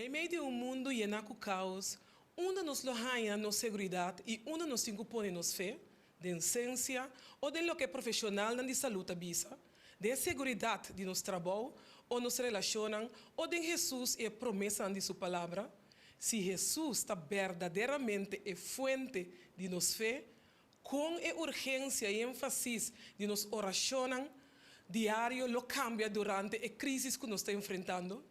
Meimei di un mundu yená ku kaos, unda nos lo haña nos seguridat i unda nos tin ku pone nos fe? Den sensia o den loke profeshonalnan di salú ta bisa? Den e seguridat di nos trabou o nos relashonnan o den Hesus i e promesanan di su Palabra? Si Hesus ta berdaderamente e fuente di nos fe, kon e urgensia i énfasis di nos orashonnan diario lo kambia durante e krísis ku nos ta enfrentando?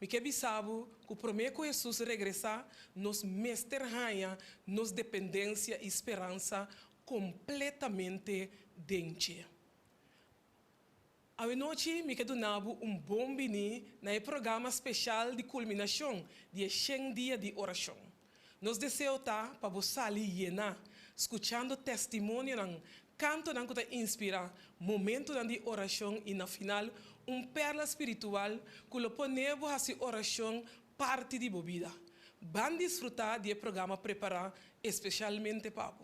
Mi ke bisa bo ku promé ku Hesus regresá, nos mester haña nos dependensia i speransa kompletamente den dje. Awenochi mi ke duna bo un bon bini na e programa speshal di kulminashon di e shen dia di orashon. Nos deseo ta pa bo sali yená, skuchando testimonionan, kantonan ku ta inspirá, momentunan di orashon i na final un pèrla spiritual ku lo pone bo hasi orashon parti di bo bida. Ban disfrutá di e programa prepará espeshalmente pa bo.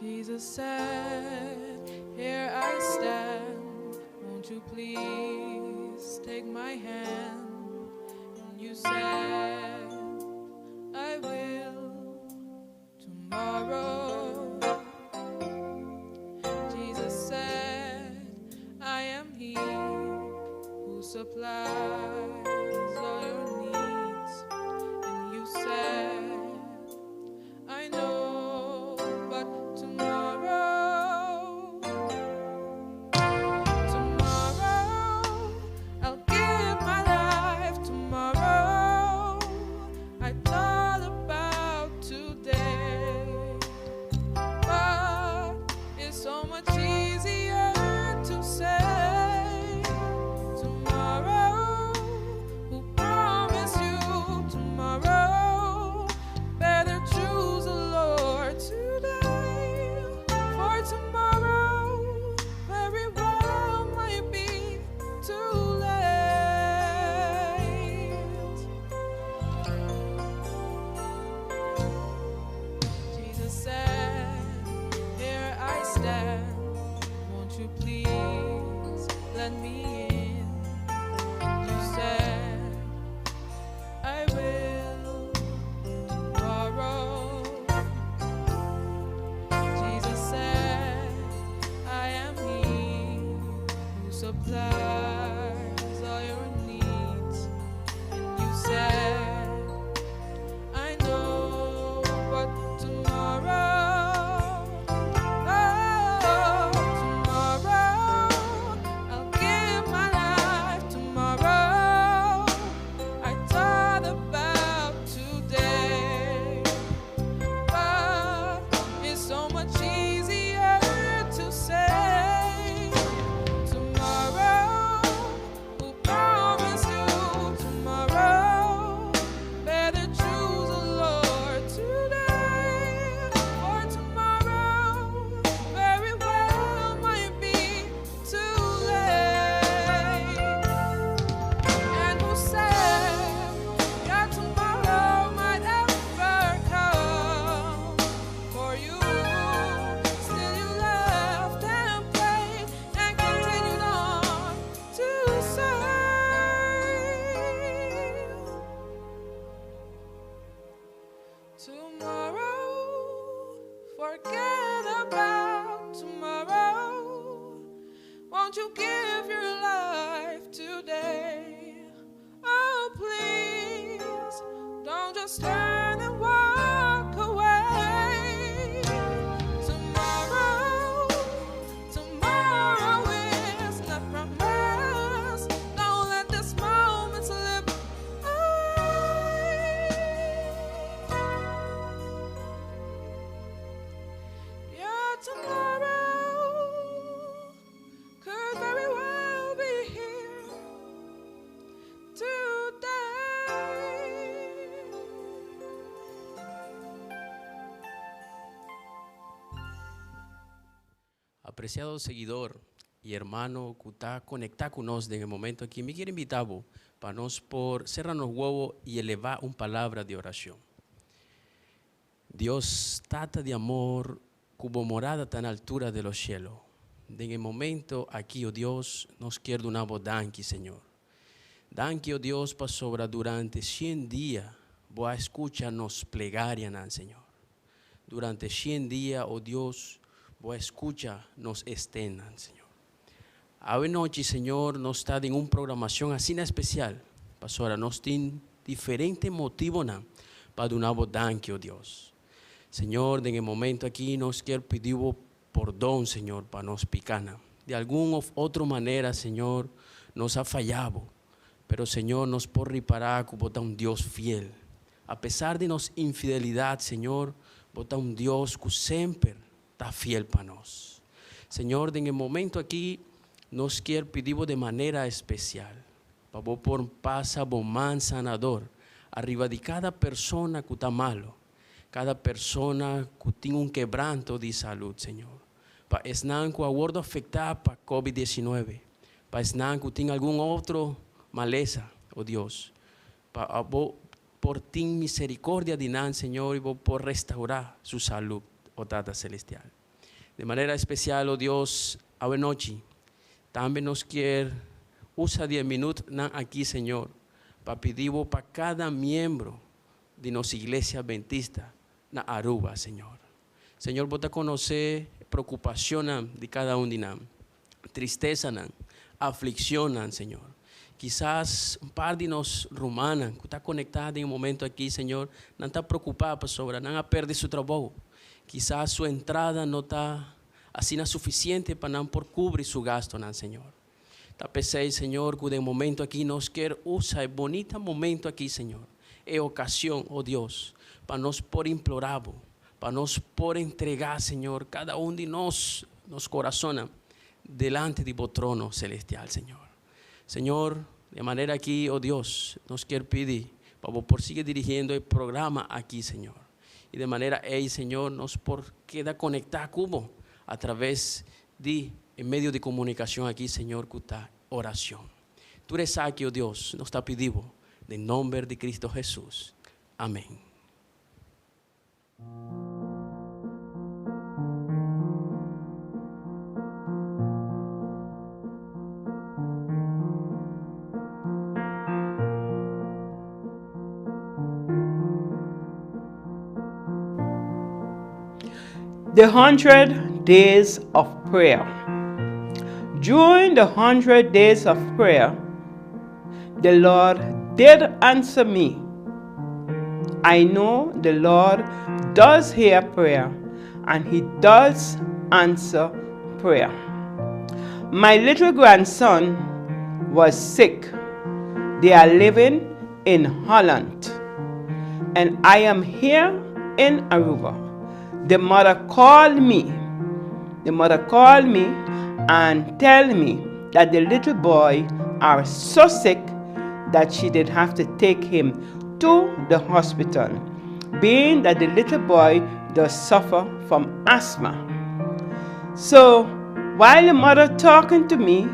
Jesus said, Here I stand, won't you please take my hand? And you said, I will tomorrow. Jesus said, I am he who supplies all your needs. And you said, I know, but tomorrow, tomorrow, I'll give my life tomorrow. I thought about today, but it's so much easier to say tomorrow. Who promised you tomorrow? Better choose the Lord today, for tomorrow very well might be too late. Jesus said, Here I stand. Won't you please let me in? You said, I will tomorrow. Jesus said, I am he who supplies all your needs. And you said, I know, but tomorrow, oh, tomorrow, I'll give my life tomorrow. I thought about today, but it's so much easier to say tomorrow. Who promised you tomorrow? Better choose the Lord today, for tomorrow very well might be too late. And who said that tomorrow might ever come for you? Still you left and prayed and continued on to serve. Tomorrow, forget about tomorrow. Won't you give your life today? Oh, please, don't just turn and walk away. Tomorrow, tomorrow is not promised. Don't let this moment slip away. Yeah, tomorrow could very well be here today. Apreciado seguidor. i hermano ku ta konektá ku nos den e momento aki, mi kier invitá bo pa nos por sera nos wowo i elevá un palabra di orashon. Dios Tata di amor, ku bo morada ta na altura de los shelo, den e momento aki, o Dios, nos kier duna bo danki, Señor. Danki, o Dios, pasobra durante shen dia bo a skucha nos plegarianan, Señor. Durante shen dia, o Dios, bo a skucha nos estennan, Señor. Awe nochi, Señor, nos ta den un programacion asina especial, pasobra nos tin diferente motibonan pa duna Bo danki, o Dios. Señor, den e momento aki nos kier pidi Bo pordon, Señor, pa nos picanan. Di algun of otro manera, Señor, nos a faya Bo, pero, Señor, nos por ripara cu Bo ta un Dios fiel. A pesar di nos infidelidad, Señor, Bo ta un Dios cu semper ta fiel pa nos. Señor, den e momento aki nos kier pidi Bo de manera especial pa Bo por pasa Bo man sanador ariba di cada persona cu ta malo, cada persona cu tin un quebranto di salud, Señor. Pa esnan cu a wordo afecta pa Covid 19, pa esnan cu tin algun otro malesa, o Dios, Pa Bo por tin misericordia di nan, Señor, y Bo por restaura su salud, o Tata Celestial. De manera especial, o Dios, awe nochi, tambe nos kier usa di e minutnan aki, Señor, pa pidi Bo pa cada miembro di nos Iglesia Adventista na Aruba, Señor. Señor, Bo ta conoce preocupacionnan di cada un di nan, tristezanan, afliccionnan, Señor. Kisas un par di nos rumannan cu ta conecta den e momento aki, Señor, nan ta preocupa pasobra nan a perde su trabou. Kisas su entrada no ta asina suficiente pa nan por cubri su gastonan, Señor. Ta p'esei, Señor, cu den momento aki nos kier usa e bonita momento aki, Señor, e ocasion, oh Dios, pa nos por implora Bo, pa nos por entrega, Señor, cada un di nos, nos corazonnan, delante di Bo trono celestial, Señor. Señor, di e manera aki, oh Dios, nos kier pidi pa Bo por sigui dirigiendo e programa aki, Señor. Y di e manera ei, Señor, nos por keda conecta cu Bo a traves di e medio di comunicacion aki, Señor, cu ta oracion. Tur esaki, oh Dios, nos ta pidi Bo den nomber di Cristo Jesus. Amen. The 100 Days of Prayer. During the 100 days of prayer, the Lord did answer me. I know the Lord does hear prayer and He does answer prayer. My little grandson was sick. They are living in Holland. And I am here in Aruba. The mother called me. The mother called me and tell me that the little boy are so sick that she did have to take him to the hospital, being that the little boy does suffer from asthma. So while the mother talking to me,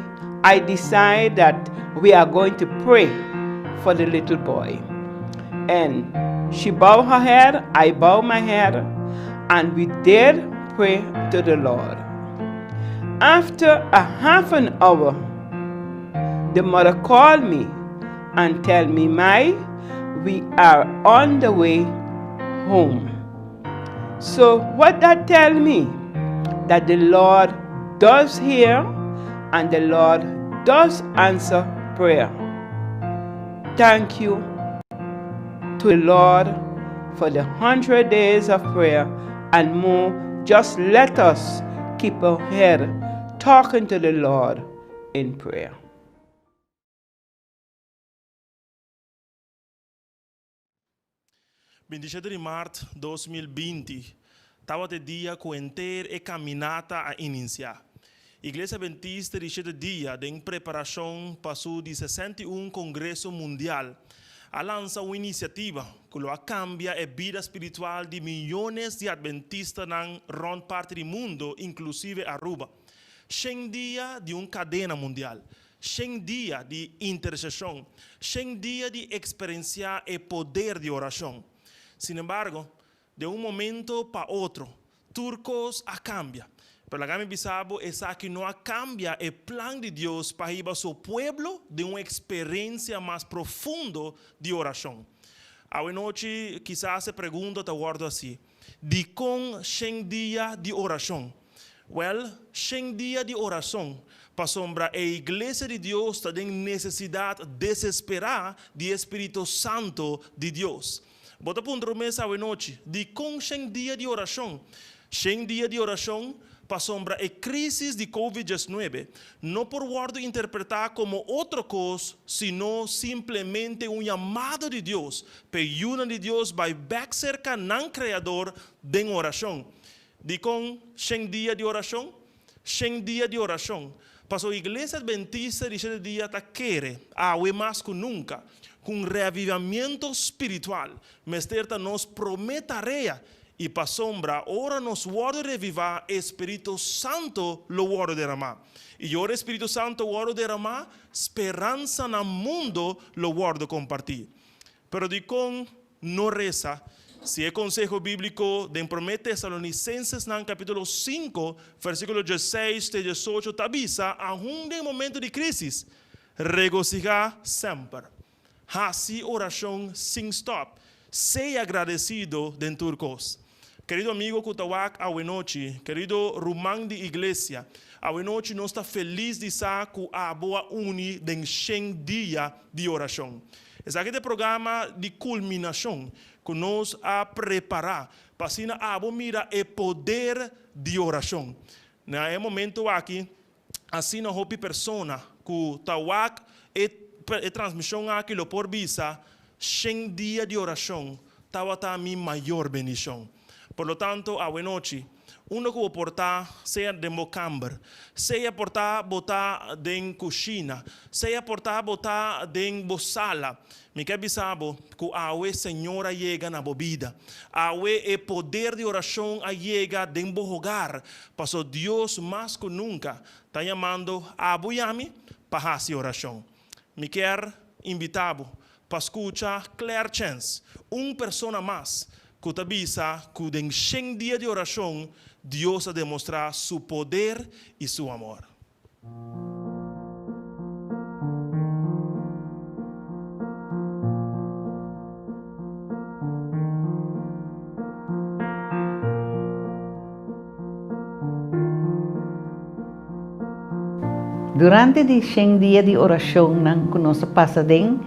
I decide that we are going to pray for the little boy. And she bowed her head, I bow my head, and we did pray to the Lord. After a half an hour, the mother called me and tell me, Mai, we are on the way home. So what that tell me? That the Lord does hear and the Lord does answer prayer. Thank you to the Lord for the 100 days of prayer and more. Just let us keep our head talking to the Lord in prayer. 27 di mart 2020 tabata e dia ku henter e kaminata a inisiá. Iglesia Adventista di Shete Dia den preparashon pa su di 61 Kongreso Mundial a lansa un inisiativa ku lo a kambia e bida spiritual di miyones di adventistanan rònt parti di mundu, inklusive Aruba. 100 dia di un kadena mundial. 100 dia di interseshon. 100 dia di eksperensiá e poder di orashon. Sinembargo, di un momento pa otro, tur kos a kambia. Pero laga mi bisa bo, esaki no a kambia e plan di Dios pa hiba su pueblo den un eksperensia mas profundo di orashon. Awe nochi kisas e pregunta ta wòrdu hasi, Dikon 100 dia di orashon? Wèl, 100 dia di orason, pasobra e iglesia di Dios ta den nesesidat desesperá di e Spiritu Santu di Dios. Bo ta puntra bo mes awe nochi, Dikon 100 dia di orashon? 100 dia di orashon, pasobra e krísis di Covid 19 no por wòrdu interpretá komo otro kos sino simplemente un yamado di Dios p'e yunan di Dios bai bèk serka nan Kreador den orashon. Dikon 100 dia di orashon? 100 dia di orashon, pasobra Iglesia Adventista di Shete Dia ta kere, awe mas ku nunka, ku un reavivamiento spiritual mester ta nos promé tarea i pasobra ora nos wòrdu revivá e Spiritu Santu lo wòrdu deramá. I ora e Spiritu Santu wòrdu deramá, speransa na mundu lo wòrdu kompartí. Pero dikon no resa? Si e konseho bíbliko den Promé Tesalonisenses-nan kapítulo 5, versíkulo 16 te 18 ta bisa, Ahun den momento di krísis, regosihá semper. Hasi orashon sin stòp. Sea agradesido den tur kos. Kerido amigo ku ta wak awenochi, kerido ruman di iglesia, awenochi nos ta felis di sa ku abo a uni den 100 dia di orashon. Esaki ta e programa di kulminashon ku nos a prepará pa asina abo mira e poder di orashon. Na e momento aki, asina hopi persona ku ta wak e e transmishon aki lo por bisa, 100 dia di orashon tabata mi mayor bendishon. Por lo tanto, awenochi, unda ku bo por ta, sea den bo kamber, sea por ta bo ta den kushina, sea por ta bo ta den bo sala, mi ke bisa bo ku awe Señor a yega na bo bida. Awe e poder di orashon a yega den bo hogar, paso Dios mas ku nunka ta yamando abo i ami pa hasi orashon. Mi kier invitá bo pa skucha Claire Chance, un persona mas ku ta bisa ku den 100 dia di orashon Dios a demostrá su poder i su amor. Durante di 100 dia di orashonnan ku nos a pasa den,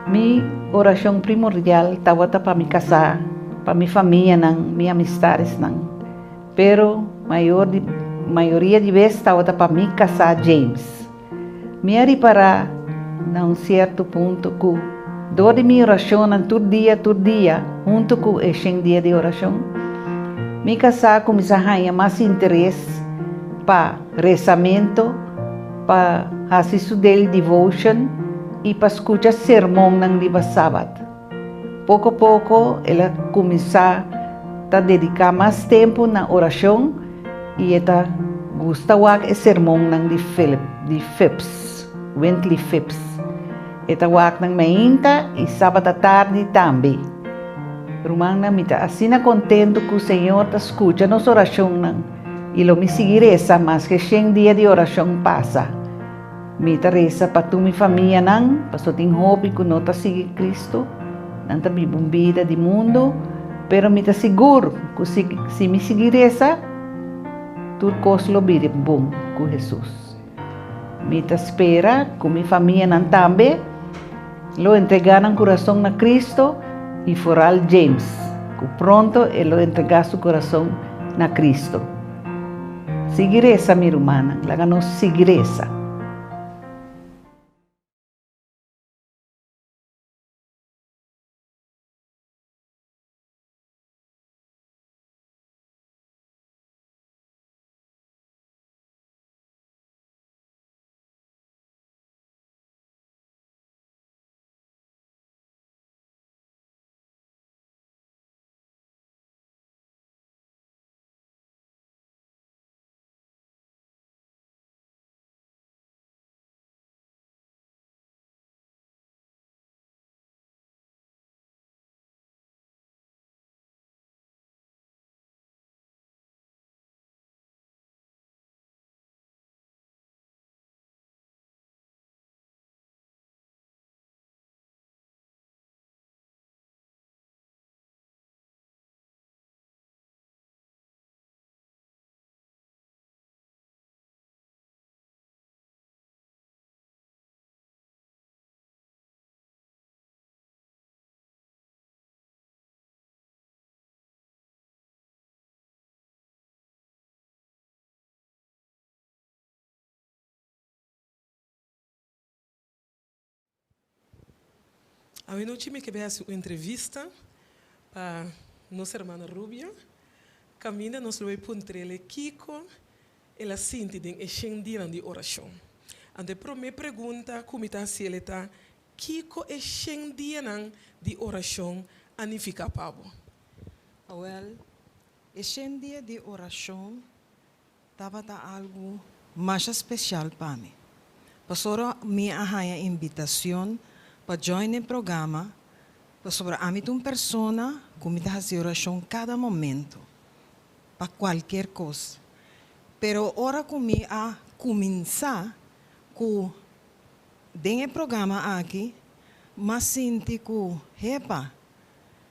mi orashon primordial tabata pa mi kasá, pa mi famianan, mi amistadesnan. Pero mayor di mayoria di bes tabata pa mi kasá James. Mi a ripará na un sierto punto ku dor di mi orashonnan tur dia tur dia huntu ku e 100 dia di orashon, mi kasá a kuminsá haña mas interes pa resamento, pa hasi su daily devotion i pa skucha sermonnan riba Sabat. Poko poko el a kuminsá ta dediká mas tempu na orashon i e ta gusta wak e sermonnan di Philip di Phipps, Wintley Phipps. E ta wak nan meinta i sabat atardi tambe. Rumannan, mi ta asina kontentu ku Señor ta skucha nos orashonnan. I lo mi sigui resa maske 100 dia di orashon pasa. Mi ta resa pa tur mi famianan, pasobra tin hopi ku no ta sigui Kristu, nan ta biba un bida di mundu, pero mi ta sigur ku si si mi sigui resa, tur kos lo bira bon ku Hesus. Mi ta spera ku mi famianan tambe lo entregá nan kurason na Kristu i foral James, ku pronto e lo entregá su kurason na Kristu. Sigui resa, mi rumannan, laga nos sigui resa. Awe nochi mi ke bai hasi un entrevista pa nos hermana Rubia. Kaminda nos lo bai puntr'el kiko el a sinti den e shen dianan di orashon. Anto e promé pregunta ku mi ta hasi el ta, Kiko e shen dianan di orashon a nifiká pa bo? Awèl, e shen dia di orashon tabata algu masha spesial pa mi. Pasobra mi a haña invitashon pa join e programa pasobra ami ta un persona ku mi ta hasi orashon kada momento pa kualkier kos. Pero ora ku mi a kuminsá ku den e programa aki, m'a sinti ku, hepa,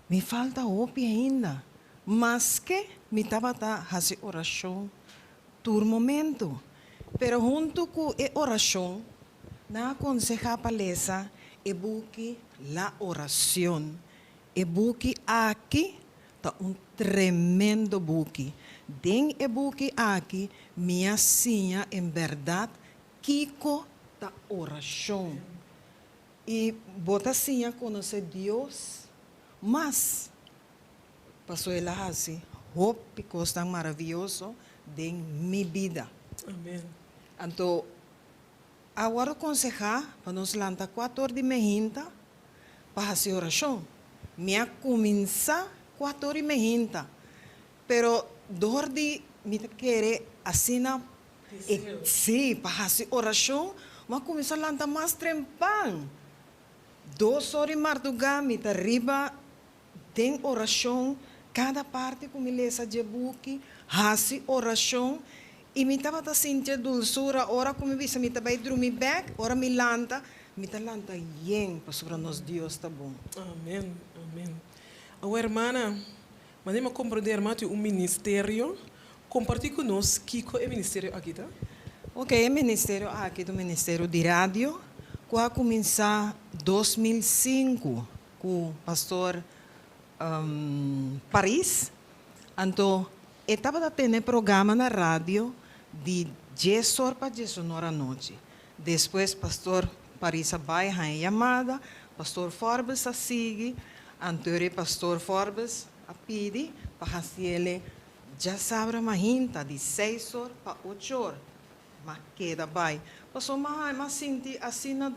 mi falta hopi ainda, maske mi tabata hasi orashon tur momento. Pero huntu ku e orashon, nan a konsehá pa lesa e buki La Oración. E buki aki ta un tremendo buki. Den e buki aki mi a siña en bèrdat Kiko ta orashon? I bo ta siña konosé Dios mas, pasobra el a hasi hopi kosnan maravioso den mi bida. Amen. Anto, a wòrdu konsehá pa nos lanta kuator di mehinta pa hasi orashon. Mi a kuminsá kuator di mehinta, pero dor di mi ta kere asina E sí, pa hasi orashon, mi a kuminsá lanta mas trempan. Dos or di mardugá mi ta riba den orashon, kada parti ku mi lesa dje buki, hasi orashon, i mi tabata sinti e dulsura ora ku mi bisa mi ta bai drumi bèk, ora mi lanta, mi ta lanta yen pasobra nos Dios ta bon. Amen, amen. Awor hermana, Manera mi a komprendé hermano tin un ministerio. Kompartí ku nos kiko e ministerio aki ta. Ok, e ministerio aki ta un ministerio di radio ku a kuminsá 2005 ku pastor Paris. Anto e tabata tene programa na radio di dies or pa diesunor anochi. Despues pastor Paris a bai haña yamada, pastor Forbes a sigui, anto e pastor Forbes a pidi pa hasiele djasabra mahinta di seis or pa ocho or, ma keda bai. Pasobra m'a sinti asina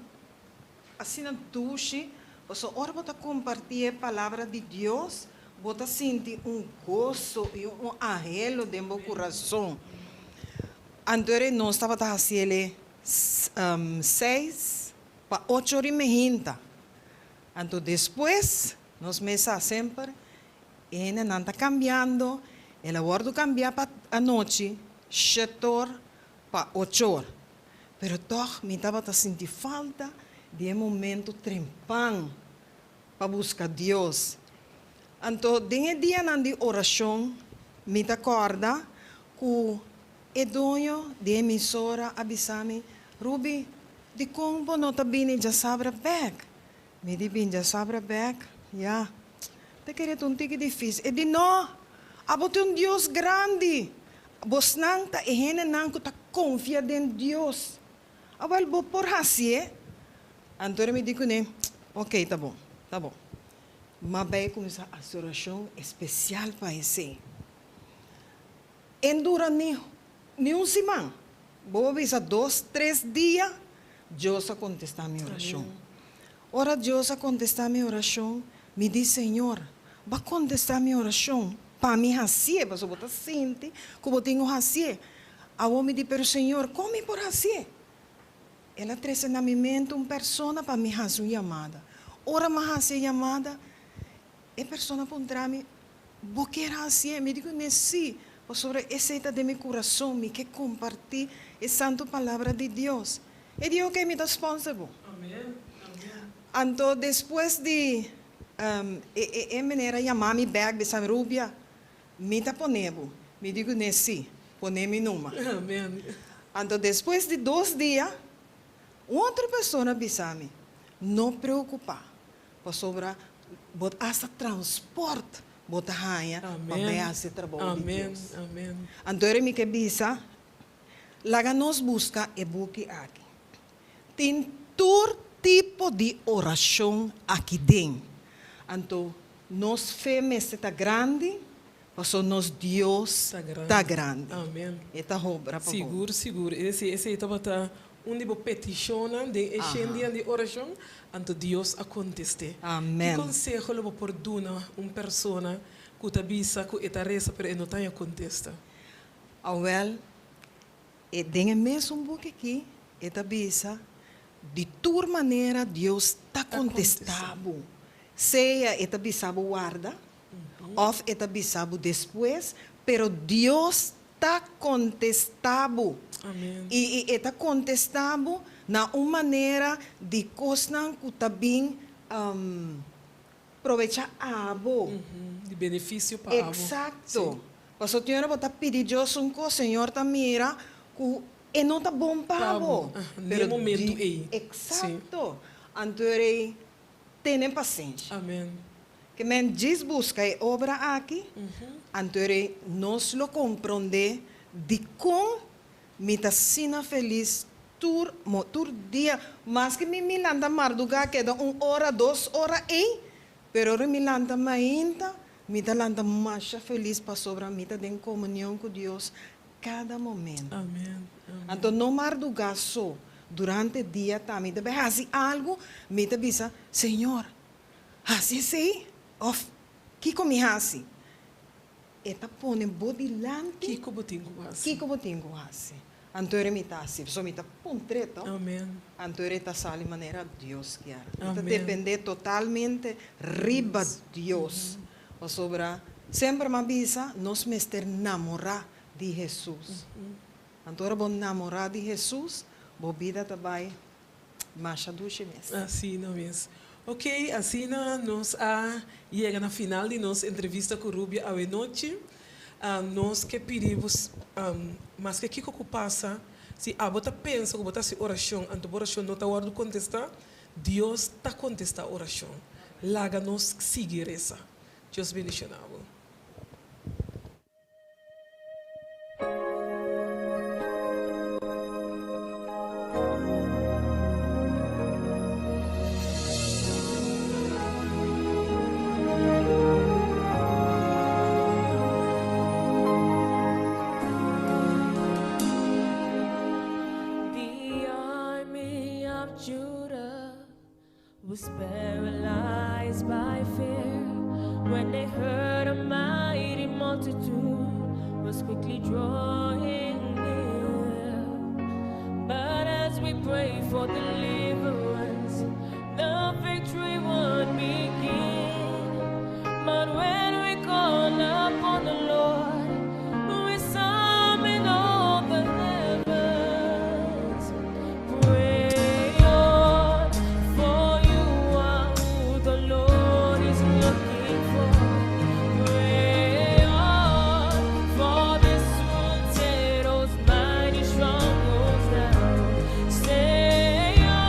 asina dushi, pasobra ora bo ta kompartí e palabra di Dios, bo ta sinti un goso i un anhelo den bo kurason. Anto ora nos tabata hasi el seis pa ocho ora i mehinta. Anto despues nos mesa semper e hendenan ta kambiando, el a wòrdu kambiá pa anochi shete or pa ocho or. Pero tòg mi tabata sinti falta di e momento trempan pa buska Dios. Anto den e dianan di orashon mi ta kòrda ku e doño di e emisora a bisa mi, Ruby, dikon bo no ta bini djasabra bèk? Mi di bin djasabra bèk? Ya, ta kere ta un tiki difísil. E di, No! Abo tin un Dios grandi! Bosnan ta e hendenan ku ta konfia den Dios. Awèl, bo por hasié? Anto mi di kuné, Ok, ta bon, ta bon. M'a bai kuminsá hasi orashon espesial pa esei. E dura ni ni un siman, bo por bisa dos, tres dia, Dios a kontestá mi orashon. Ora Dios a kontestá mi orashon, mi di, Señor, bo a kontestá mi orashon pa mi hasié, pasobra bo ta sinti ku bo tin ku hasié. Awor mi di, Pero Señor, kon mi por hasié? El a trese na mi mente un persona pa mi hasi un yamada. Ora mi a hasi e yamada, e persona a puntra mi, Bo kier hasié? Mi di ku ne, Sí, pasobra esei ta den mi kurason, mi ke kompartí e santu palabra di Dios. E di, Oke, mi ta sponsor bo. Anto despues di e meneer a yama mi bèk, bisa mi, Rubia, Mi ta pone bo. Mi di kuné, Sí, pone mi numa. Anto despues di dos dia, un otro persona bisa mi, No preokupá, pasobra bo hasta transpòrt bo ta haña pa bai hasi e trabou di Dios. Anto ora mi ke bisa, Laga nos buska e buki aki. Tin tur. tipo di orashon aki den. Anto nos fe mester ta grandi, paso nos Dios Ta grandi. ta grandi. Amen. E ta obra pa bo. Sigur, sigur. Esei, esei tabata un di bo petishonnan den e shen dianan di orashon, anto Dios a kontest'é. Amen. Ki konseho lo bo por duna un persona ku ta bisa ku e ta resa pero e no ta haña kontesta? Awèl, e den e mesun buki akí e ta bisa, Di tur manera Dios ta kontestá bo, sea e ta bisa bo warda òf e ta bisa bo despues, pero Dios ta kontestá bo. I e ta kontestá bo na un manera di kosnan ku ta bin Probecha abo. Di benefisio pa abo. Eksakto. Pasobra tin ora bo ta pidi Dios un kos, Señor ta mira ku e no ta bon pa bo. N'e momentu ei. Eksakto. Anto rei tene pasenshi. Amen. Ke men djis buska e obra aki, anto rei nos lo komprondé dikon Mi ta asina felis tur mo tur dia maske mi mi lanta marduga keda un ora dos ora ei pero ora mi lanta mainta mi ta lanta masha felis pasobra mi ta den komunion ku Dios kada momento. Amen amen. Anto no marduga so durante dia ta mi ta bai hasi algu mi ta bisa Señor hasi esei of kiko mi hasi E ta pone bo dilanti. Kiko bo tin ku hasi. Kiko bo tin ku hasi. Anto ora mi ta hasi, pasobra mi ta puntr'é to. Amen. Anto ora e ta sali manera Dios kier. Mi ta Amen. dependé totalmente riba Dios. Pasobra semper mi a bisa, nos mester namorá di Hesus. Anto ora bo namorá di Hesus, bo bida ta bai Masha dushi mes. Asina mes. Ok, asina nos a yega na final di nos entrevista ku Rubia awe nochi. Nos ke pidi bo maske kiko ku pasa, si abo ta pensa ku bo ta hasi orashon anto bo orashon no ta wòrdu kontestá, Dios ta kontestá orashon. Laga nos sigui resa. Dios bendishoná bo. The army of Judah was paralyzed by fear when they heard a mighty multitude was quickly drawing near. But as we pray for deliverance, the victory would begin. But when we call upon the Lord, we summon all the heavens. Pray on, for you are who the Lord is looking for. Pray on, for this will tear those mighty strongholds down. Stay on.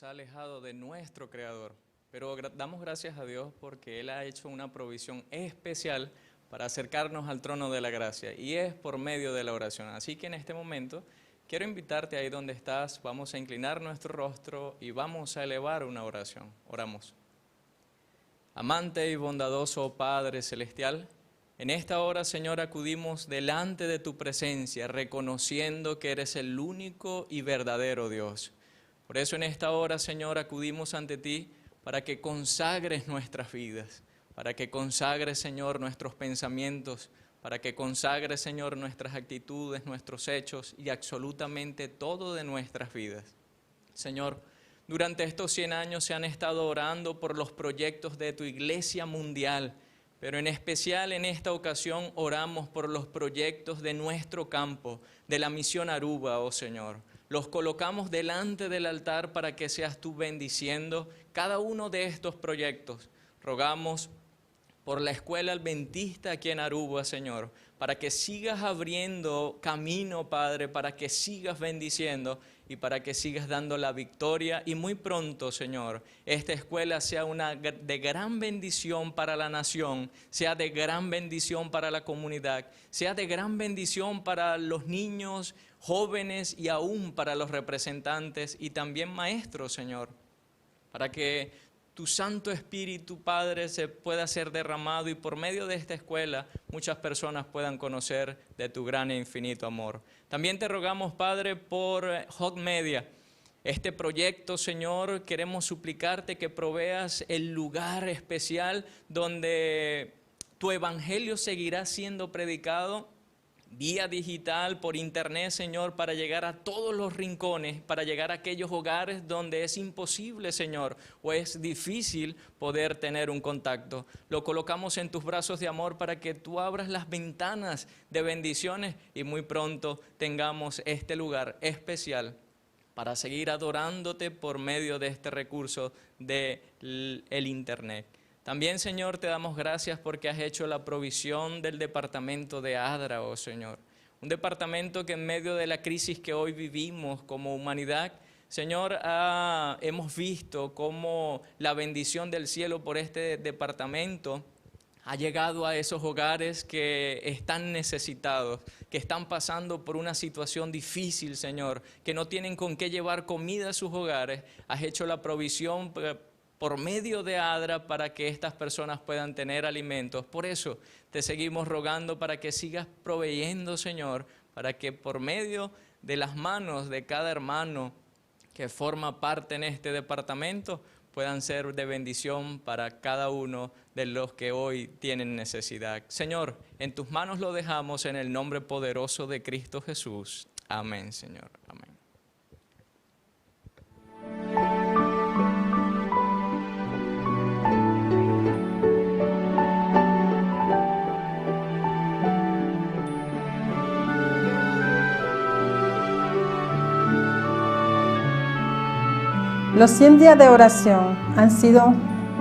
ha alejado de nuestro Creador. Pero damos gracias a Dios porque Él ha hecho una provisión especial para acercarnos al trono de la gracia y es por medio de la oración. Así que en este momento quiero invitarte ahí donde estás, vamos a inclinar nuestro rostro y vamos a elevar una oración. Oramos. Amante y bondadoso Padre Celestial, en esta hora, Señor, acudimos delante de tu presencia, reconociendo que eres el único y verdadero Dios. Por eso en esta hora, Señor, acudimos ante ti para que consagres nuestras vidas, para que consagres, Señor, nuestros pensamientos, para que consagres, Señor, nuestras actitudes, nuestros hechos y absolutamente todo de nuestras vidas. Señor, durante estos 100 años se han estado orando por los proyectos de tu iglesia mundial, pero en especial en esta ocasión oramos por los proyectos de nuestro campo, de la misión Aruba, oh Señor. Los colocamos delante del altar para que seas tú bendiciendo cada uno de estos proyectos. Rogamos por la escuela adventista aquí en Aruba, Señor, para que sigas abriendo camino, Padre, para que sigas bendiciendo y para que sigas dando la victoria. Y muy pronto, Señor, esta escuela sea una de gran bendición para la nación, sea de gran bendición para la comunidad, sea de gran bendición para los niños, jóvenes y aún para los representantes y también maestros, Señor, para que tu Santo Espíritu, Padre, se pueda ser derramado y por medio de esta escuela muchas personas puedan conocer de tu gran e infinito amor. También te rogamos, Padre, por Hot Media. Este proyecto, Señor, queremos suplicarte que proveas el lugar especial donde tu evangelio seguirá siendo predicado vía digital, por internet, Señor, para llegar a todos los rincones, para llegar a aquellos hogares donde es imposible, Señor, o es difícil poder tener un contacto. Lo colocamos en tus brazos de amor para que tú abras las ventanas de bendiciones y muy pronto tengamos este lugar especial para seguir adorándote por medio de este recurso del internet. También, Señor, te damos gracias porque has hecho la provisión del departamento de ADRA, oh Señor. Un departamento que en medio de la crisis que hoy vivimos como humanidad, Señor, hemos visto cómo la bendición del cielo por este departamento ha llegado a esos hogares que están necesitados, que están pasando por una situación difícil, Señor, que no tienen con qué llevar comida a sus hogares. Has hecho la provisión por medio de ADRA para que estas personas puedan tener alimentos. Por eso te seguimos rogando para que sigas proveyendo, Señor, para que por medio de las manos de cada hermano que forma parte en este departamento puedan ser de bendición para cada uno de los que hoy tienen necesidad. Señor, en tus manos lo dejamos en el nombre poderoso de Cristo Jesús. Amén, Señor. Amén. Los 100 días de oración han sido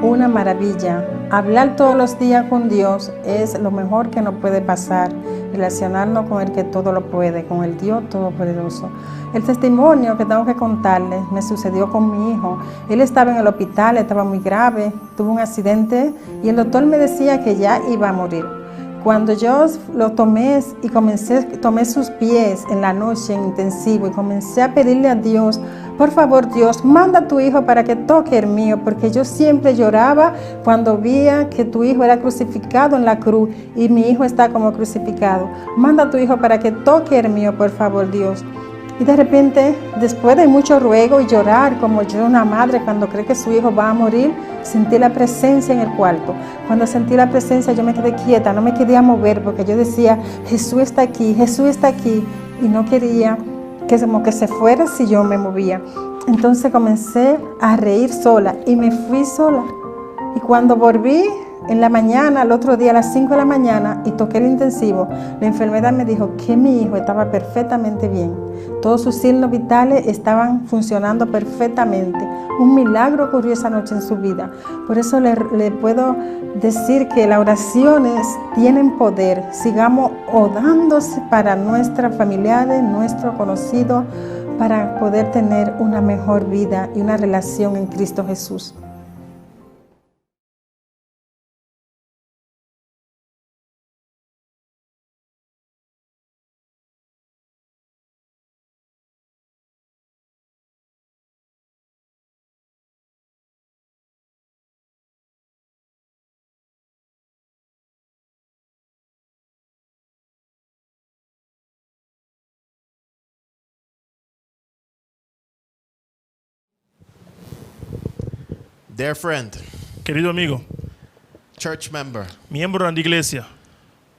una maravilla. Hablar todos los días con Dios es lo mejor que nos puede pasar. Relacionarnos con el que todo lo puede, con el Dios Todopoderoso. El testimonio que tengo que contarles me sucedió con mi hijo. Él estaba en el hospital, estaba muy grave, tuvo un accidente y el doctor me decía que ya iba a morir. Cuando yo lo tomé y comencé, tomé sus pies en la noche en intensivo y comencé a pedirle a Dios, por favor Dios, manda a tu hijo para que toque el mío, porque yo siempre lloraba cuando veía que tu hijo era crucificado en la cruz y mi hijo está como crucificado. Manda a tu hijo para que toque el mío, por favor Dios. Y de repente, después de mucho ruego y llorar, como yo, una madre, cuando cree que su hijo va a morir, sentí la presencia en el cuarto. Cuando sentí la presencia, yo me quedé quieta, no me quería mover, porque yo decía, Jesús está aquí, Jesús está aquí, y no quería que, como que se fuera si yo me movía. Entonces comencé a reír sola y me fui sola. Y cuando volví en la mañana, al otro día a las 5 de la mañana, y toqué el intensivo, la enfermera me dijo que mi hijo estaba perfectamente bien. Todos sus signos vitales estaban funcionando perfectamente. Un milagro ocurrió esa noche en su vida. Por eso le, le puedo decir que las oraciones tienen poder. Sigamos orándose para nuestras familiares, nuestros conocidos. para poder tener una mejor vida y una relación en Cristo Jesús. Dear friend, Kerido amigu, church member, miembro di iglesia,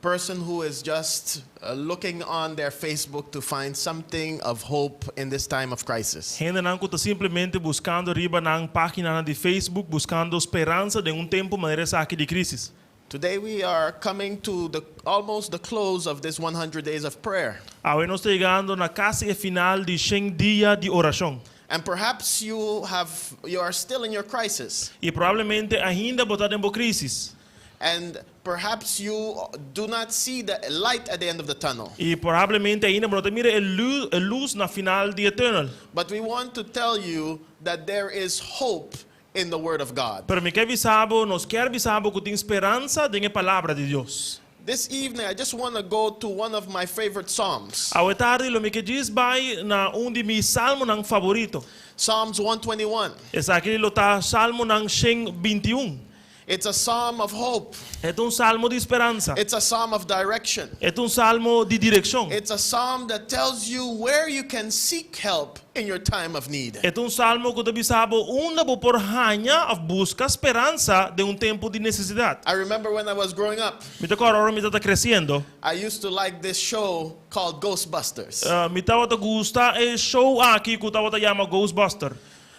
person who is just looking on their Facebook to find something of hope in this time of crisis. Hendenan ku ta simplemente buskando riba nan página di Facebook, buskando speransa den un tempu manera esaki di krísis. Today we are coming to the almost the close of this 100 days of prayer. Awe nos ta yegando na kasi e final di 100 dia di orashon. And perhaps you are still in your crisis. I probablemente ainda bo ta den bo krísis. And perhaps you do not see the light at the end of the tunnel. I probablemente ainda bo no ta mira e lus, e lus na final di e tùnel. But we want to tell you that there is hope in the Word of God. Pero mi ke bisa bo, nos ke bisa bo ku tin speransa den e palabra di Dios. This evening, I just want to go to one of my favorite Psalms. Awe tardi lo mi ke djis bai na un di mi salmonan favorito. Psalms 121. Esaki lo ta Salmonan 121. It's a psalm of hope. E ta un salmo di speransa. It's a psalm of direction. E ta un salmo di direkshon. It's a psalm that tells you where you can seek help in your time of need. E ta un salmo ku ta bisa bo unda bo por haña òf buska speransa den un tempu di nesesidat. I remember when I was growing up, Mi ta kòrda ora mi tabata kresiendo. I used to like this show called Ghostbusters. Mi tabata gusta e show aki ku tabata yama Ghostbuster.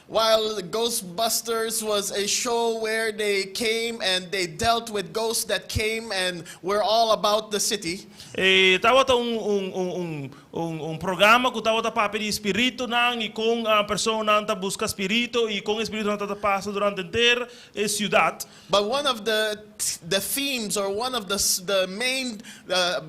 While Ghostbusters was a show where they came and they dealt with ghosts that came and were all about the city. E tabata un un un un un un programa ku tabata papia di spiritunan i kon personanan ta buska spiritu i kon e spiritunan ta pasa durante henter e siudat. But one of the the themes or one of the the main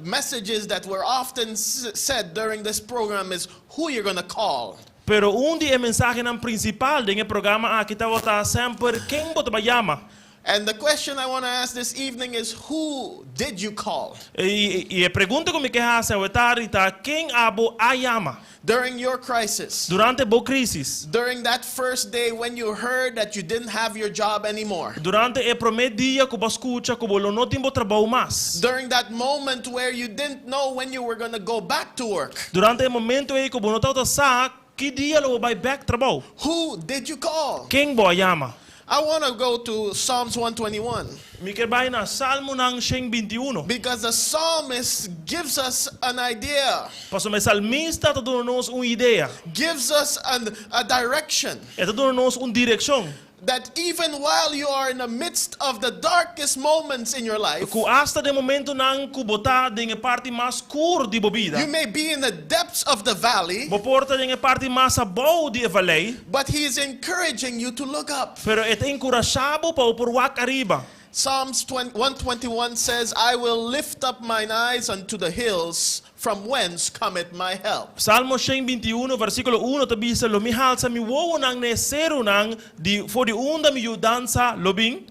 messages that were often said during this program is who you're gonna call. Pero un di e mensahenan prinsipal den e programa aki tabata semper ken bo ta bai yama. And the question I want to ask this evening is who did you call? I e pregunta ku mi ke hasi awe tardi ta ken abo a yama? During your crisis. Durante bo krísis. During that first day when you heard that you didn't have your job anymore. Durante e promé dia ku bo a skucha ku bo lo no tin bo trabou mas. During that moment where you didn't know when you were gonna go back to work. Durante e momento ei ku bo no tabata sa ki dia lo bo bai bèk trabou. Who did you call? Ken bo a yama? I wanna go to Psalms 121. Mi ke bai na Salmonan 121. Because the psalmist gives us an idea. Pasobra e salmista ta duna nos un idea. Gives us an a direction. E ta duna nos un direkshon. That even while you are in the midst of the darkest moments in your life. Ku asta den momentunan ku bo ta den e parti mas skur di bo bida. You may be in the depths of the valley. Bo por ta den e parti mas abou di e valei. But he is encouraging you to look up. Pero e ta enkurashá bo pa bo por wak ariba. Psalms 121 says, I will lift up mine eyes unto the hills, from whence cometh my help. Salmo 121, versíkulo 1 ta bisa, Lo mi halsa mi wowonan na e serunan, di for di unda mi yudansa lo bin.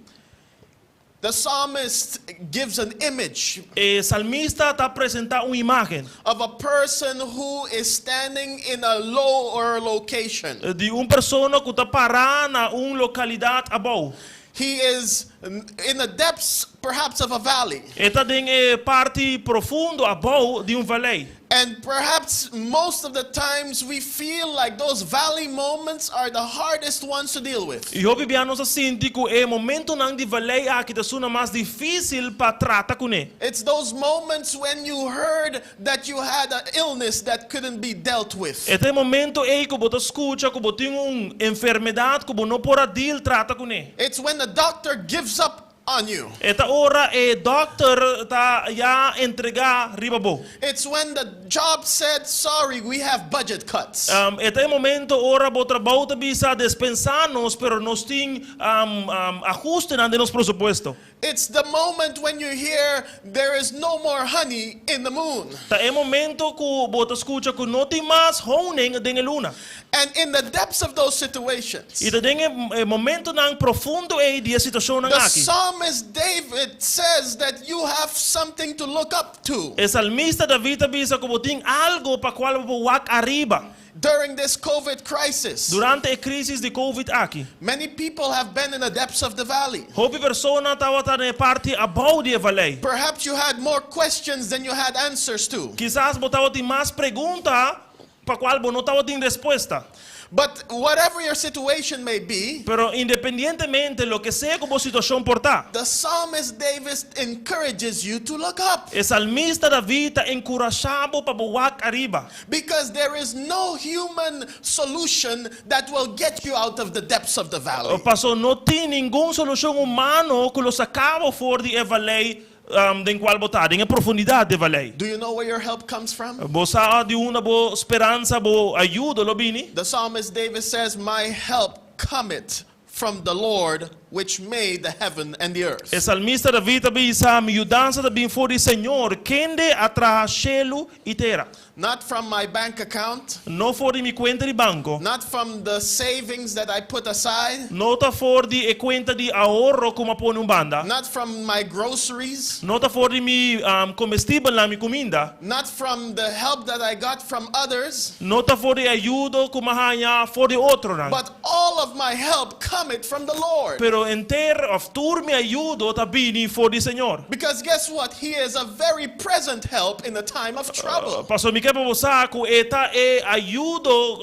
The psalmist gives an image. E salmista ta presentá un imágen. Of a person who is standing in a lower location. Di un persona ku ta pará na un lokalidat abou. He is in the depths perhaps of a valley. E ta den e parti profundo abou di un valei. And perhaps most of the times we feel like those valley moments are the hardest ones to deal with. I hopi bia nos a sinti ku e momentonan di valei aki ta esunnan mas difísil pa trata kuné. It's those moments when you heard that you had a illness that couldn't be dealt with. E ta e momento ei ku bo ta skucha ku bo tin un enfermedat ku bo no por a deal, trata, kuné. It's when the doctor gives up on you. E ta ora e dòkter ta ya entregá riba bo. It's when the job said sorry we have budget cuts. E ta e momento ora bo trabou ta bisa despensá nos pero nos tin ahustenan den nos presupuesto. It's the moment when you hear there is no more honey in the moon. Ta e momento ku bo ta skucha ku no tin mas honing den e luna. And in the depths of those situations, I ta den e momentonan profundo ei di e situashonnan the aki. psalmist David says that you have something to look up to. E salmista David ta bisa ku bo tin algu pa kual bo por wak ariba. During this COVID crisis, Durante e krísis di Covid aki, many people have been in the depths of the valley. hopi persona tabata na e parti abou di e valei. Perhaps you had more questions than you had answers to. Kisas bo tabatin mas pregunta pa kual bo no tabatin respuesta. But whatever your situation may be, Pero independientemente loke sea ku bo situashon por ta, the psalmist David encourages you to look up e salmista David ta enkurashá bo pa bo wak ariba. because there is no human solution that will get you out of the depths of the valley. Paso no tin ningun solushon humano ku lo saka bo for di e valei den kual bo ta, den e profundidat di e valei. Do you know where your help comes from? Bo sa di unda bo speransa, bo ayudo lo bini? The psalmist David says, My help cometh from the Lord which made the heaven and the earth. E salmista David ta bisa, Mi yudansa ta bin for di Señor, kende a traha shelu i tera. Not from my bank account, No for di mi kuenta di banko. not from the savings that I put aside, No ta for di e kuenta di ahorro ku mi a pone un banda. not from my groceries, No ta for di mi komestibelnan, mi kuminda. not from the help that I got from others, No ta for di e ayudo ku mi a haña for di otronan. but all of my help cometh from the Lord. Pero henter òf tur mi ayudo ta bini for di Señor. Because guess what? He is a very present help in the time of trouble. Pasobra mi ke pa bo sa ku e ta e ayudo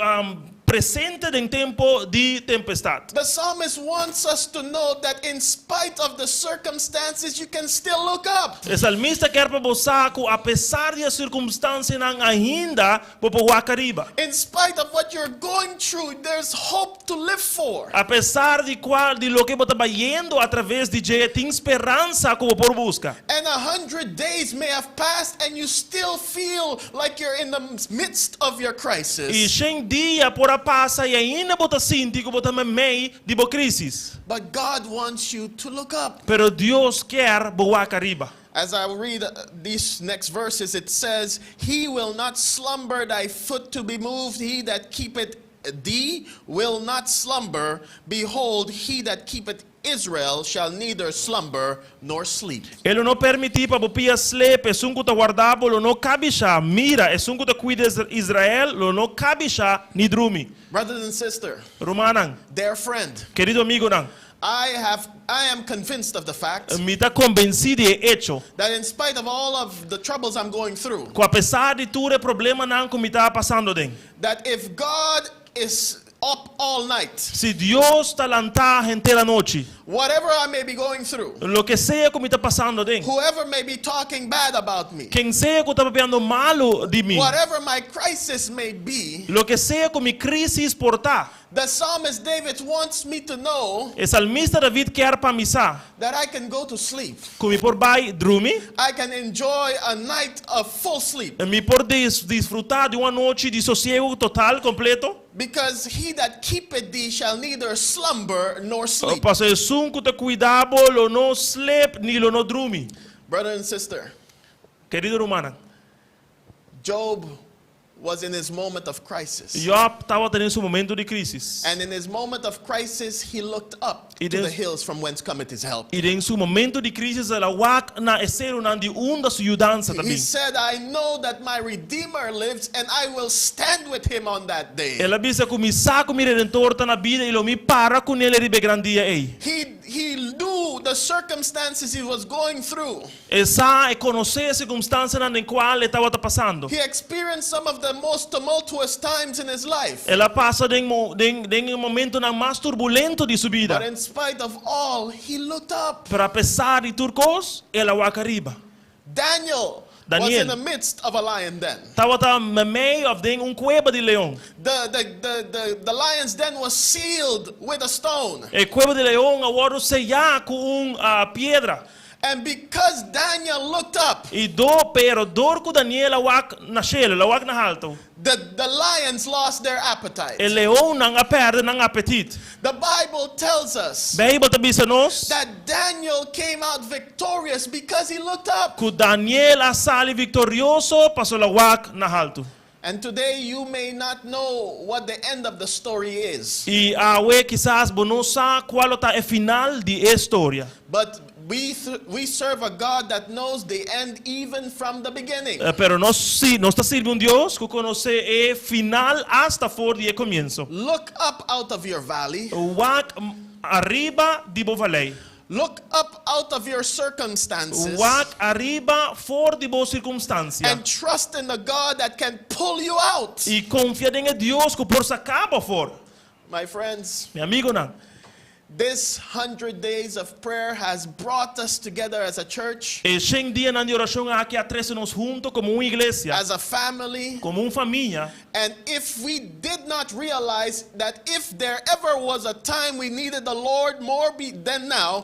presente den tempo di tempestat. The psalmist wants us to know that in spite of the circumstances, you can still look up. E salmista kier pa bo sa ku apesar di e sirkunstansianan ainda bo por wak ariba. In spite of what you're going through, there's hope to live for. Apesar di kual di loke bo ta bayendo atraves di dje, tin speransa ku bo por buska. And 100 days may have passed and you still feel like you're in the midst of your I crisis. shen dia por a pasa i ainda bo ta sinti ku bo ta meimei di bo krísis. But God wants you to look up. Pero Dios kier bo wak ariba. As I read these next verses, it says, He will not slumber thy foot to be moved, he that keepeth thee will not slumber. Behold, he that keepeth Israel shall neither slumber nor sleep. E lo no permití pa bo pia slep, esun ku ta warda bo lo no kabishá. Mira, esun ku ta kuida Israel lo no kabishá ni drumi. Brothers and sister, Rumannan, dear friend, kerido amigonan, I have I am convinced of the fact mi ta kombensí di e echo that in spite of all of the troubles I'm going through, ku apesar di tur e problemanan ku mi ta pasando aden, that if God is up all night, si Dios ta lantá henter anochi, whatever I may be going through, loke sea ku mi ta pasando aden, whoever may be talking bad about me, ken sea ku ta papiando malu di mi, whatever my crisis may be, loke sea ku mi krísis por ta, the psalmist David wants me to know e salmista David kier pa mi sa that I can go to sleep. ku mi por bai drumi, I can enjoy a night of full sleep mi por disfrutá di un anochi di sosiegu total, kompleto. because he that keepeth thee shall neither slumber nor sleep. Pasobra esun ku ta kuida bo lo no slep ni lo no drumi. Brother and sister, Kerido rumannan, Job was in his moment of crisis. Job tabata den su momento di krísis. And in his moment of crisis, he looked up I to the den, hills from whence cometh his help. I den su momento di krísis el a wak na e serunan di unda su yudansa ta He bin. said, I know that my Redeemer lives and I will stand with him on that day. El a bisa ku mi sa ku mi Redentor ta na bida i lo mi para kuné riba e gran dia ei. He, he knew the circumstances he was going through. E sa e konosé e sirkunstansianan den kual e tabata pasando. He experienced some of the most tumultuous times in his life. El a pasa den den den e momentonan mas turbulento di su bida. But in spite of all, he looked up. Pero apesar di tur kos, el a wak ariba. Daniel was Daniel. in the midst of a lion den. Tabata meimei òf den un kueba di leon. The, the, the, the, the lion's den was sealed with a stone. E kueba di leon a wòrdu seyá ku un piedra. And because Daniel looked up. I do, pero dor ku Daniel a wak na shelu, el a wak na haltu. The the lions lost their appetite. E leonnan a pèrdè nan apetit. The Bible tells us. Beibel ta bisa nos. That Daniel came out victorious because he looked up. Ku Daniel a sali viktorioso pasobra el a wak na haltu. And today you may not know what the end of the story is. I awe kisas bo no sa kua lo ta e final di e storia. But we we serve a God that knows the end even from the beginning. Pero nos si nos ta sirbi un Dios ku konosé e final asta for di e komienso. Look up out of your valley. Wak ariba di bo valei. Look up out of your circumstances. Wak ariba for di bo sirkunstansia. And trust in the God that can pull you out. I konfia den e Dios ku por saka bo for. My friends. Mi amigonan. This hundred days of prayer has brought us together as a church. E shen dianan di orashon aki a trese nos hunto komo un iglesia. As a family. Komo un famia. And if we did not realize that if there ever was a time we needed the Lord more be than now,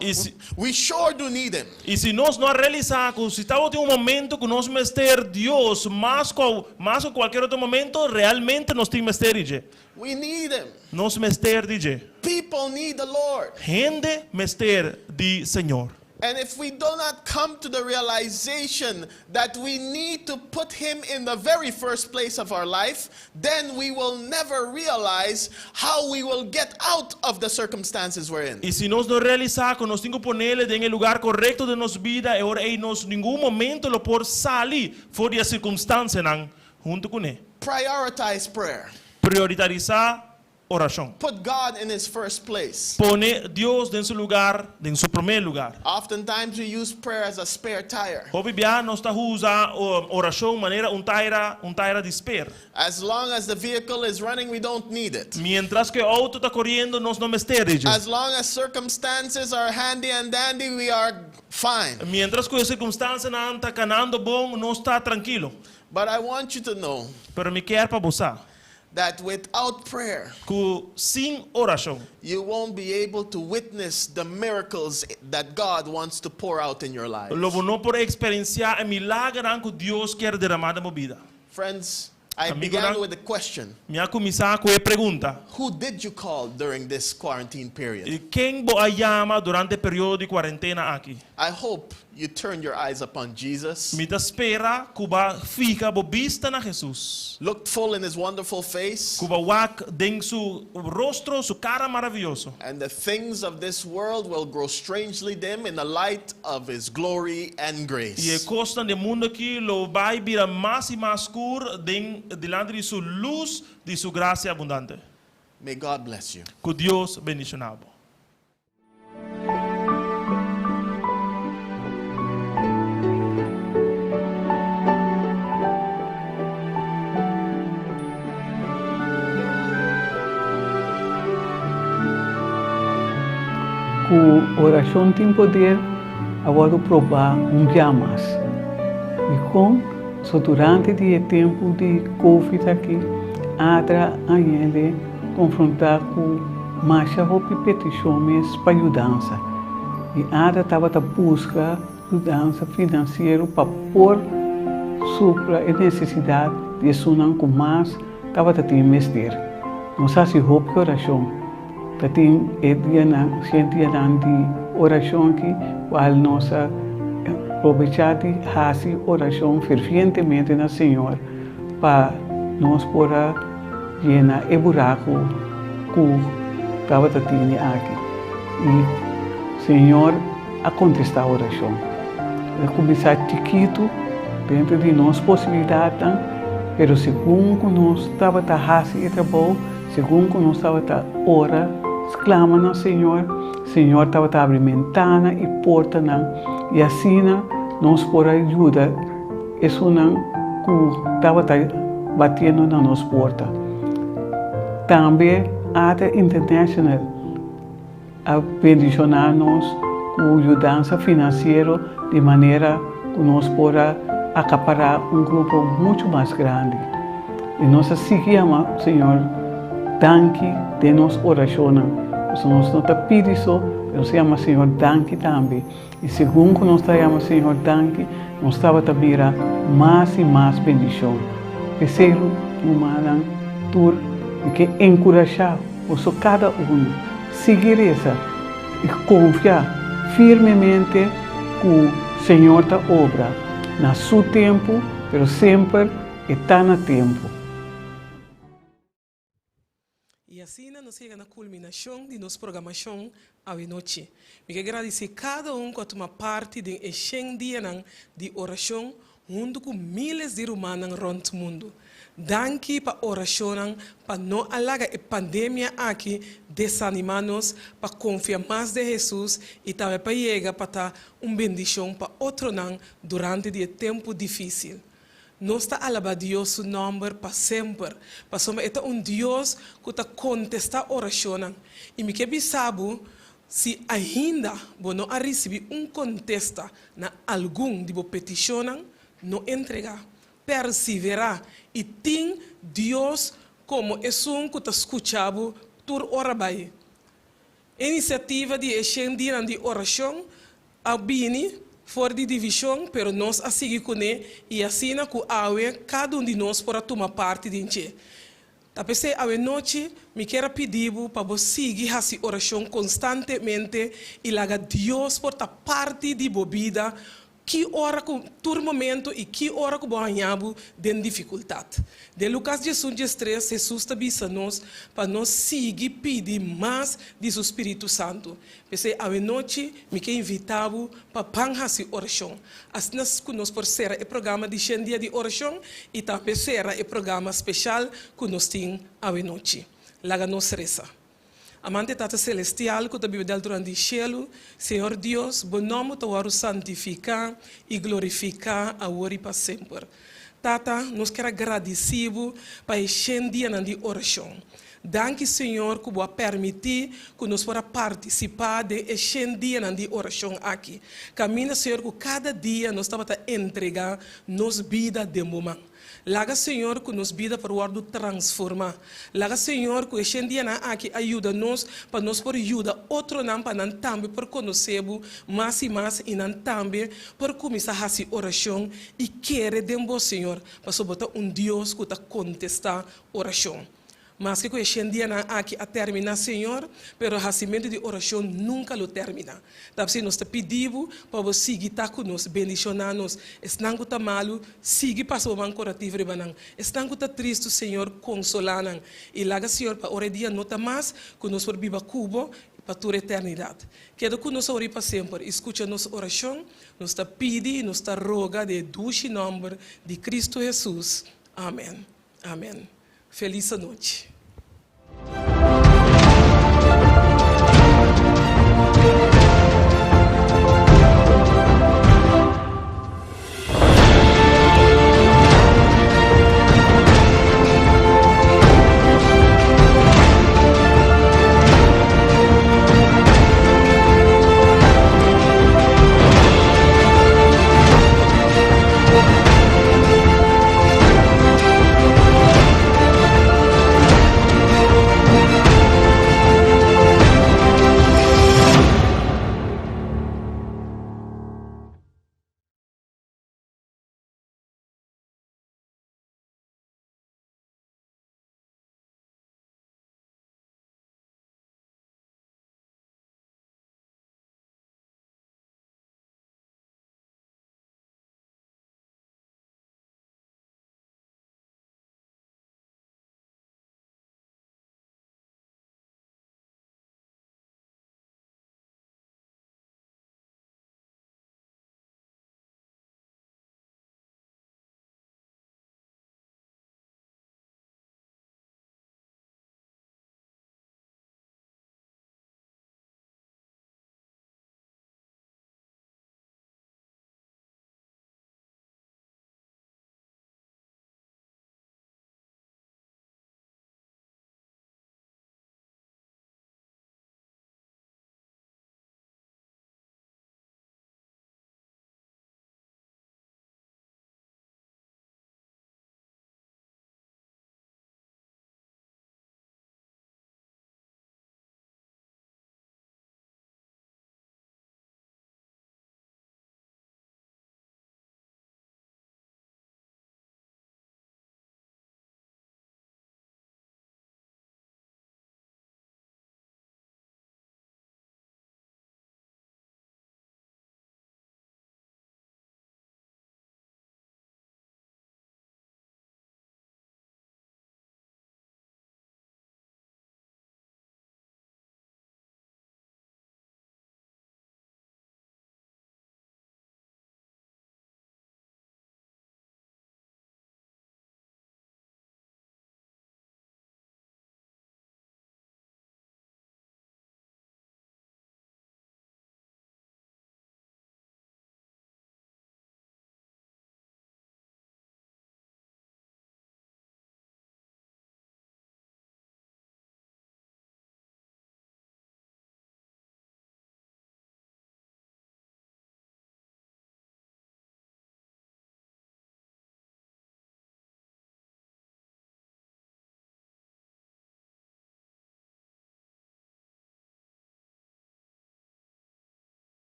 we sure do need him. I si nos no a realisá ku si tabatin un momento ku nos mester Dios mas ku mas ku kualkier otro momento, realmente nos tin mester di dje. We need him. Nos mester di dje. People need the Lord. Hende mester di Señor. And if we do not come to the realization that we need to put him in the very first place of our life, then we will never realize how we will get out of the circumstances we're in. I si nos no realisá ku nos tin ku ponele den e lugar korekto den nos bida, e ora ei nos ningun momento lo por sali for di e sirkunstansianan huntu kuné. Prioritize prayer. Prioritarisá orashon. Put God in his first place. Pone Dios den su lugar, den su promé lugar. Oftentimes we use prayer as a spare tire. Hopi bia nos ta usa orashon manera un taira, un taira di sper. As long as the vehicle is running we don't need it. Mientras ku e outo ta koriendo nos no mester di dje. As long as circumstances are handy and dandy we are fine. Mientras ku e sirkunstansianan ta kanando bon nos ta trankilo. But I want you to know. Pero mi kier pa bo sa. That without prayer. Ku sin orashon. You won't be able to witness the miracles that God wants to pour out in your lives. Lo bo no por eksperensiá e milagernan ku Dios kier deramá den bo bida. Friends, I Amigonan, began with the question. mi a kuminsá ku e pregunta. Who did you call during this quarantine period? Ken bo a yama durante e periodo di kuarentena aki? I hope You turned your eyes upon Jesus. Mi ta spera ku bo a fiha bo bista na Hesus. Looked full in his wonderful face. Ku bo a wak den su rostro, su kara maravioso. And the things of this world will grow strangely dim in the light of his glory and grace. I e kosnan di e mundu aki lo bai bira mas i mas skur den dilanti di su lus di su grasia abundante. May God bless you. Ku Dios bendishoná bo. Ku orashon tin poder a wòrdu probá un bia mas. Dikon? So durante di e tempu di Covid aki, Adra a hende konfrontá ku masha hopi petishon mes pa yudansa. I Ada tabata buska yudansa finansiero pa por supla e nesesidat di esunnan ku mas tabata tin mester. Nos hasi hopi orashon. Ta tin e dianan, shen dianan di orashon aki, kual nos a probechá di hasi orashon fervientemente na Señor pa nos por a Yena e buraku ku tabata tini aki. I Señor a kontestá orashon. El a kuminsá chikitu dentro di nos posibilidatnan, pero segun ku nos tabata hasi e trabou, segun ku nos tabata ora, sklama na Señor, Señor tabata abri mentana i portanan, i asina nos por a yuda Esunnan ku tabata batiendo na nos porta. Tambe Arte International a bendishoná nos ku yudansa finansiero di manera ku nos por a akapará un grupo muchu mas grandi. I nos a sigui yama Señor danki den nos orashonnan, pasobra nos no ta pidi so. Pero nos yama Señor danki tambe. I segun ku nos ta yama Señor danki, nos tabata bira mas i mas bendishon. P'esei, rumannan tur, mi ke enkurashá boso kada unu, sigui resa i konfia firmemente ku Señor ta obra na Su tempu, pero semper E ta na tempu. I asina nos yega na kulminashon di nos programashon awenochi. Mi ke gradisí kada un ku a tuma parti den e shen dianan di orashon huntu ku míles di rumannan rònt mundu. Danki pa orashonnan pa no a laga e pandemia aki desanimá nos pa konfia mas den Hesus i tambe pa yega pa ta un bendishon pa otronan durante di e tempu difísil. Nos ta alabá Dios su nòmber pa semper, pasobra e ta un Dios ku ta kontestá orashonnan. I mi ke bisa bo, si ainda bo no a risibí un kontesta na algun di bo petishonnan, no entregá. Perseverá i tin Dios komo esun ku ta skucha bo tur ora bai. E inisiativa di e shen dianan di orashon a bini for di divishon, pero nos a sigui kuné i asina ku awe kada un di nos por a tuma parti den dje. Ta p'esei awe nochi mi kier a pidi bo pa bo sigui hasi orashon konstantemente i laga Dios por ta parti di bo bida Ki ora ku tur momento i ki ora ku bo haña bo den difikultat? Den Lukas 11 13, Hesus ta bisa nos pa nos sigui pidi mas di su spiritu santu. P'esei awenochi mi ke invitá bo pa ban hasi orashon. Asina ku nos por sera e programa di shen dia di orashon i tambe sera e programa speshal ku nos tin awenochi. Laga nos resa. Amante Tata Celestial cu ta biba del trono di cielo, Señor Dios, Bo nomber ta worde santifica y glorifica awor y pa semper. Tata, nos kier a gradici Bo pa e shen dianan di oracion. Danki, Señor, cu Bo a permiti cu nos por a participa den e shen dianan di oracion aki. Caminda, Señor, cu cada dia nos tabata entrega nos bida den Bo man. Laga Señor ku nos bida por wòrdu transformá. Laga Señor ku e shen dianan aki a yuda nos pa nos por yuda otronan pa nan tambe por konosé Bo mas i mas i nan tambe por kuminsá hasi orashon i kere den Bo, Señor, pasobra Bo ta un Dios ku ta kontestá orashon. Maske ku e shen dianan aki a terminá, Señor, pero hasimentu di orashon nunka lo terminá. Ta p'esei nos ta pidi Bo pa Bo sigui ta ku nos, bendishoná nos. Esnan ku ta malu, sigui pasa Bo man kurativo riba nan. Esnan ku ta tristu, Señor, konsolá nan. I laga, Señor, pa ora e dia no ta mas, ku nos por biba ku Bo pa tur eternidat. Keda ku nos awor i pa semper, i skucha nos orashon. Nos ta pidi i nos ta roga den e dushi nòmber di Kristu Hesus. Amen. Amen. Felis anochi.